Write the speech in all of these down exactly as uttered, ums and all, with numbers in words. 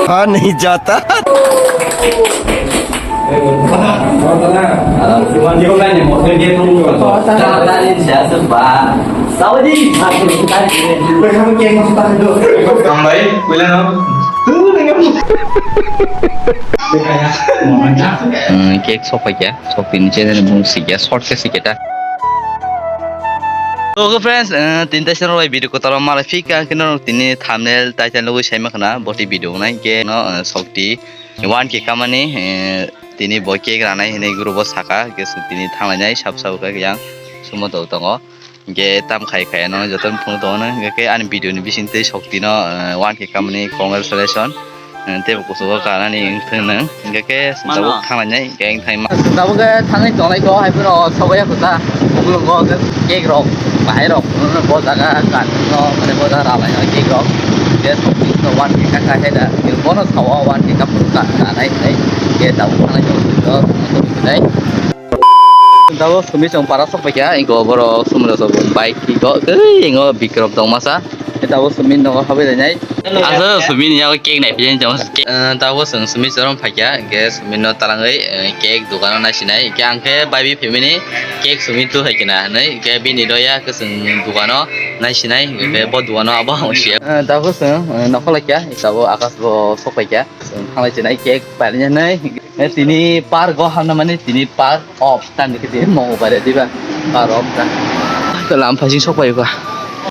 कहा नहीं जाता। Ang bai, wala no. Hmm, cake sok paikya, sok tini channel bung sikya, short khe sikya ta. So, okay, friends, eh, tini taisa rok bai video kotor o malai phika, khe norok tini thumbnail, title nugwi saima khna, boti video nai khe no, eh, sokti one K kamani, eh, tini bo cake ranai hinwi group o saka, khe tini thanglainai sab sab khe yang sumo tongo. Hingke tam khai khai no joto no phunuk tongo no, hingke khe ani video ni bising twi sokti no, eh, one K kamani congratulation. Eh, tei bo kuchugo kanani wngthang nang, hingke khe tabuk thanglainai, hingke wngthang ma. Tabuk khe thangwi tonglai kho, hai phano sogwi ya kho ta, ukulungo khe cake rok, bahai rok, bo jaga kan no, mane bo jaga ralai cake rok, hingke sokti no one K kha kha hai da, bono sao one K kaphuru ka, kanai hinai, hingke tabuk thangwi tongo, tongo, tongo, tongo. Tabuk sumi chwng para sok paikha, eko borok sumui rok bike kiko tei ingo bikrom tong masa. Tabuk sumi nogo habwi lainai. Asa sumi ni yago cake nai phiyang chwng. Eh, tabuk chwng sumi chwng phaikha, hingke sumi no talangwi, eh, cake dogano naisinai. Hingke ang khe bai bi phimini cake sumi tu hai kena hinwi, hingke bini roya khe chwng dogano naisinai, hingke bo dogano abo ang siya. Eh, tabuk chwng, eh, nokol laikha, tabuk akas bo sok paikha. Chwng thanglai chinai cake pailai nai. Eh, tini park o hamna mani tini park of tani kiti mo bare diba park of ta. To lam phasing sok pai ba.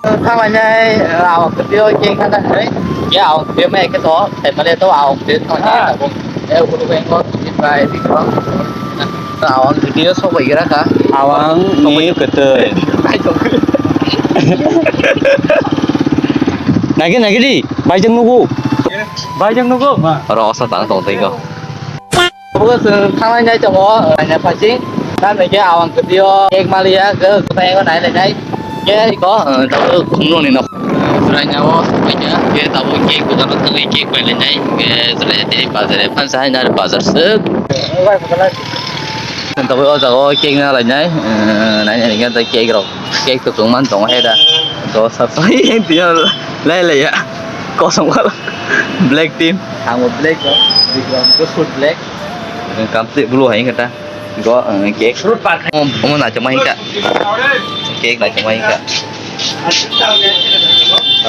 Thanglai nai, eh, awak kiti o cake hana nai. Ya awak kiti mai ke to, thai male to awak kiti thanglai nai. Eh, ulu bengo tini pai di ko. Awang video sok bai gira ka. Awang ni ketoi. Nagi nagi di, baijang nugu. Baijang nugu. Oro osa tang tong tei ko. Obo se thanglai nai tongo, nai nai phasing. Tam ni ke awang video ek maliya ke kota ego nai nai nai. Ke ko, eh, tabuk khumroni nok. Chwraina o sokphaikha, hwnkhe tabuk cake dogano thangwi cake bai lainai, hwnkhe chwrai tei bazar, phan sahai nari bazar swk. Tabuk o jaga o cake na lainai, eh, naina hwnkhe tei cake rok, cake kwchwng man tongo hai da. Dosa pai twi lai laiya, kosom kala, black team. Ang bo black no, Bikram khe food black. Complete blue hai wngkha ta. Go, eh, cake. Fruit park. Omo, omo naithok ma hika. Cake naithok ma hika.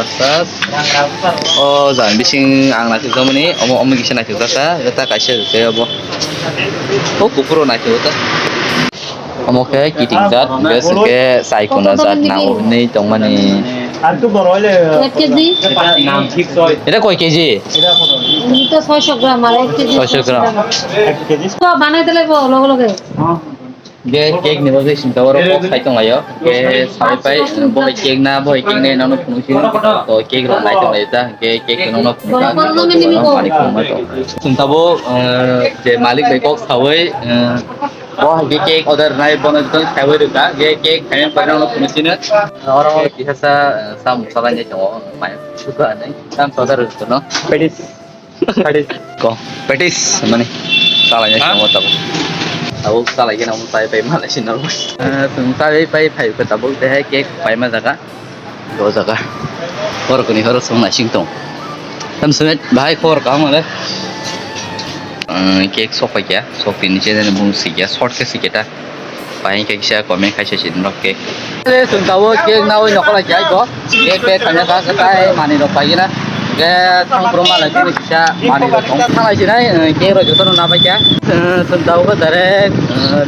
Sas, sas. O jang bising ang naithok jakmani, omo, omo kisa naithok jak ta, ta kaisa rwkhe obo. O kuphuru naithok ta. Omo khe kiting jat, hwnkhe chai khuna jat nango hwnwi tongmani. Ek kg? Eta koi kg? Ito soisho gram ar ek kg soisho gram. To banai dile bo loge loge. Ge cake ni bagwi singsa oro kok sai tonglaio. Ge sabai pai bo cake na, bo cake na nono phunuk sio. To cake rok nai tonglaio ta. Ge cake nono phunuk. Singsa bo, eh, je malik bai kok sawi, eh, bo hai khe cake order nai bono jotoni khaiwi rwkha, je cake khaimani pore nono phunuk sino. Oro kisa sa, eh, samung salai nai tongo, mai suka nai, sam order rwkha no. Petis. Petis. Ko, petis mani salai nai tongo tabuk. Tabuk salai khe nang chai pai malai sino. Eh, chwng chai pai phai khe tabuk de hai cake paima jaga. O jaga. Borok ni horo song naising tong. Tam semet bahai khobor kaham ale. Cake sok paikya, sok tini channel bung sikya, short khe sikya ta. Pai khe kisa comment khaisa sin rok cake. Chwng tabuk cake nawi nokol lai jai ko. Cake pack khaina ka katai mani rok paigina. Ke thang pro malai kisa mani rok tong. Thanglai sinai, cake rok jotono nabaikya. Chwng tabuk direct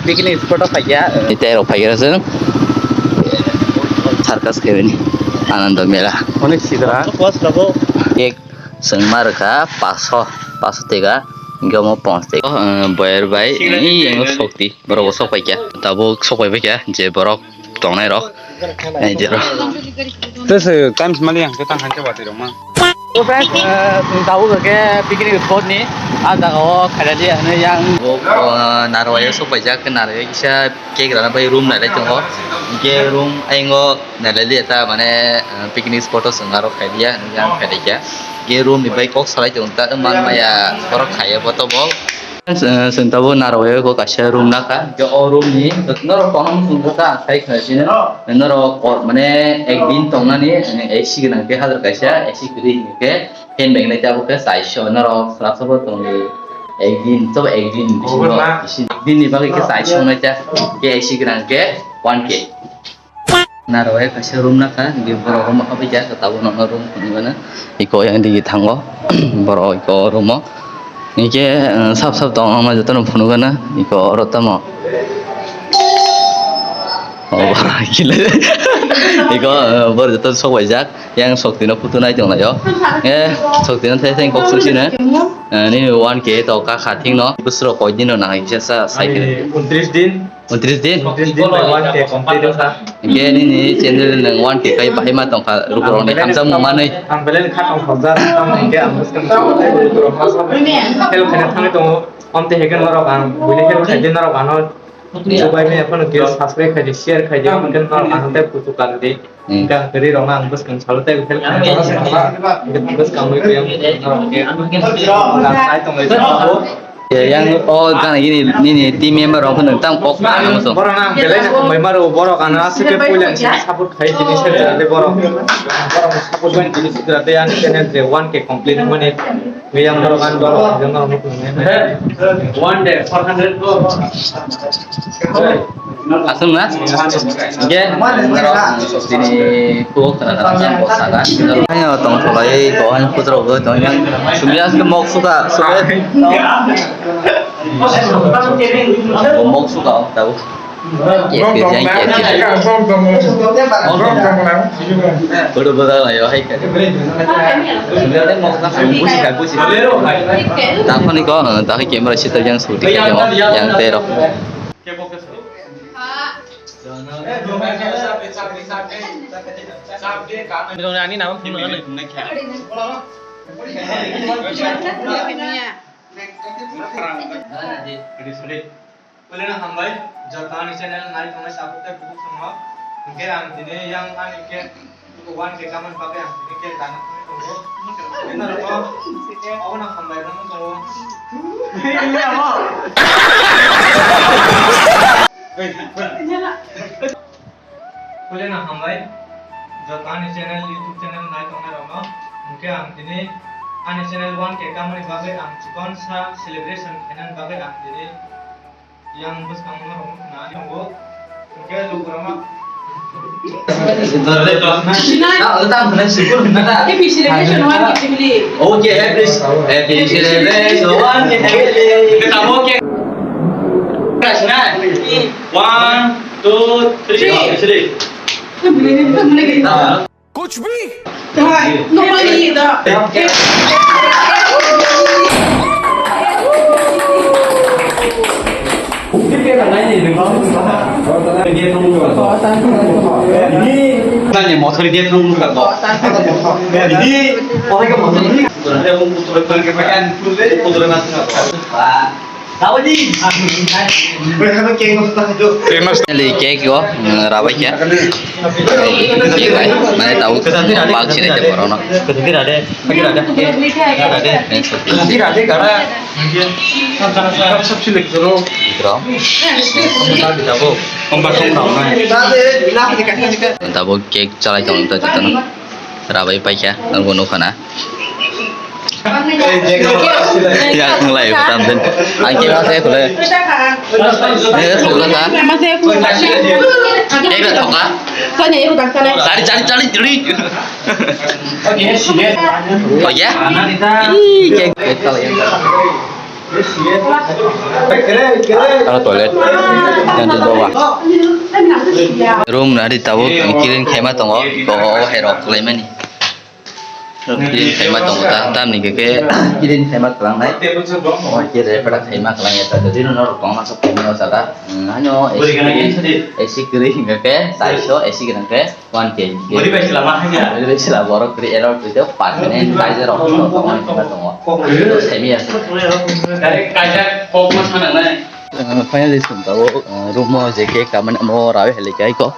picnic spot o phaikya. Tei rok phaikya chwng. Circus khaibani Anando Mela. Onek sidra. Cake chwng ma rwkha paso, paso tega, hwnkhe omo ponch tega. Boyer bai, iyang sokti, borok bo sok paikya. Tabuk sok pai paikya, je borok tongnai rok, je rok. Tese time mali yang ketang hanche bati rok ma. To friends, chwng tabuk khe picnic spot ni, ah jaga o khailali hwnwi yang. Narwai o sok paijak, narwai kisa cake rana bai room nailai tongo. Hwnkhe room ayung o nailali ta mane, picnic spot o chwng aro khailia, hwnwi ang khailaikha. Hwnkhe room ni bai kok salai tongo ta, man maya borok khaiya bo to bo. Eh, chwng tabuk narwkgo kaisa room nakha. Hwnkhe o room ni norok kono muchungkha ta, sai kha sino. Norok ko-, mane ek din tongnani, mane A C gwnang khe hazar kaisa, A C kwrwi hwnkhe fan bag nai tabuk khe chaiso. Norok swrapsa bo tongdi ek din, tobo ek din bisingo, ek din ni bagwi khe chaiso nai ta, khe A C gwnang khe one K. Narwk kaisa room nakha, hwnkhe borok room o habwi kha, tabuk nono room phunukgana. Iko yang digi thango, borok iko room o. Hwnkhe, eh, sap sap tongma jotono phunukgana, iko oro tamo. Oh, kile. Iko, eh, borok joto sok baijak, yang Shakti no photo nai tonglaio. Eh, Shakti no thai thai kok sui sino. Eh, nini one K to kakha thik no, bwswk koi din no nang kisa sa cycle. Ani untris din. Untris din? Untris din bai one K complete wngkha. Hwnkhe nini channel nwng one K kai bahai ma tongkha, lukurokni hamjakmung manwi. Ang belai kha tong khorjak, tamo hwnkhe ang bwskang help khaina thangwi tongo. Omte hwnkhe norok ang buini help khaidi, norok ano chubaimani phano khe subscribe khaidi, share khaidi, hwnkhe norok ano tei kuchuk kardi. Hmm. Hwnkhe ang kwrwi rokno ang bwskang salo tei help khaina thangwi tongo. Bwskang wi khe norok khe nai tonglai tongo. Yang o gana gini nini team member rok phano tang kok ano so. Borok ang belai na hambai maro, borok ano aswk khe puila ni support khai tini sejra de borok. Borok support bai tini sejra de ani channel je one K complete mani yang borok ang borok yang borok nukung. One day four hundred ko. Aswk na? Hwnkhe norok tini kuk khna khna jang bo saka. Haino tong tholai bo haino putrok bo tong yang sumya khe mok suka suka. Bo mok suka o tabuk. K F K jang K F K. Bodo bodo lai o hai kha. Sumya khe mok suka busi kha busi. Takhoni ko takhai camera sita jang suti kha yang tero. Ani nama phone nang. Sorry, sorry. Pwilino hambai, joto ani channel nai tongnai tabuk tei bukhuk songno. Hwnkhe ang tini yang ani khe one K kamani bagwi ang tini cake dana thangwi tongo. Tei norokno obono hambai phano tongo. Pwilino hambai, joto ani channel, YouTube channel nai tongnai rokno. Hwnkhe ang tini ani channel one K kamani bagwi ang chikon sa celebration khainani bagwi ang tini yang bwskang norokno khna tongo. Hwnkhe lukurokno. Happy celebration one K family. Okay, happy, happy celebration one K family. One, two, three, three. कुछ भी। Finally, cake o, mm, rabai kha. Cake bai, mane tabuk bak sinai khe borokno. Bro. Tabuk cake chalai tong ta jotono. Rabai paikha, ang bo nukha na. Ya, nglai, tam den. Ang khe ma se khule. Ne, thokla ka. Ekla thokla. Chari, chari, chari, chari. Oh, ya? Ih, cake. Aro toilet. Yang tu bawah. Room nari tabuk clean khaima tongo. Ko o herok khlaimani. Clean khaima tongo ta, tamni khe clean khaima klangnai. O khe repara khaima klangya ta. Jadi no norok tongma sok khaima o saka. Ano A C kwrwi hingkha khe, saiso A C gwnang khe. One K. Bwrwi bai sila ma hanya. Bwrwi bai sila borok kwrwi error kwrwi tei permanent kaiser rok no tongo, tongo. Semi ya. Direct kaiser kok ma sana nai. Finally sum tabo, room o je cake kamani amo rawi heli kai ko.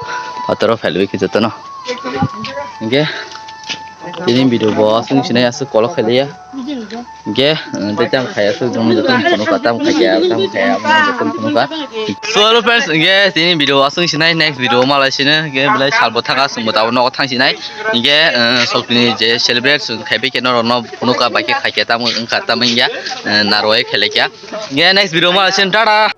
Pataro phelwi ki jotono. Hingke. Tini video bo aswk sinai aswk kolok khailiya. Ge, tei tam khaya aswk jong joto phunukha, tam khaya, tam khaya, amo joto phunukha. So, hello friends, ge, tini video aswk sinai, next video malai sino, ge, belai salbo thanga, sumbo tabo nogo thang sinai. Ge, sokni je celebrate, sung khaibe ke norok no phunukha, bai ke khaikhe tamo wngkha, tamo wngya, narwai khailekya. Ge, next video malai sino, tata.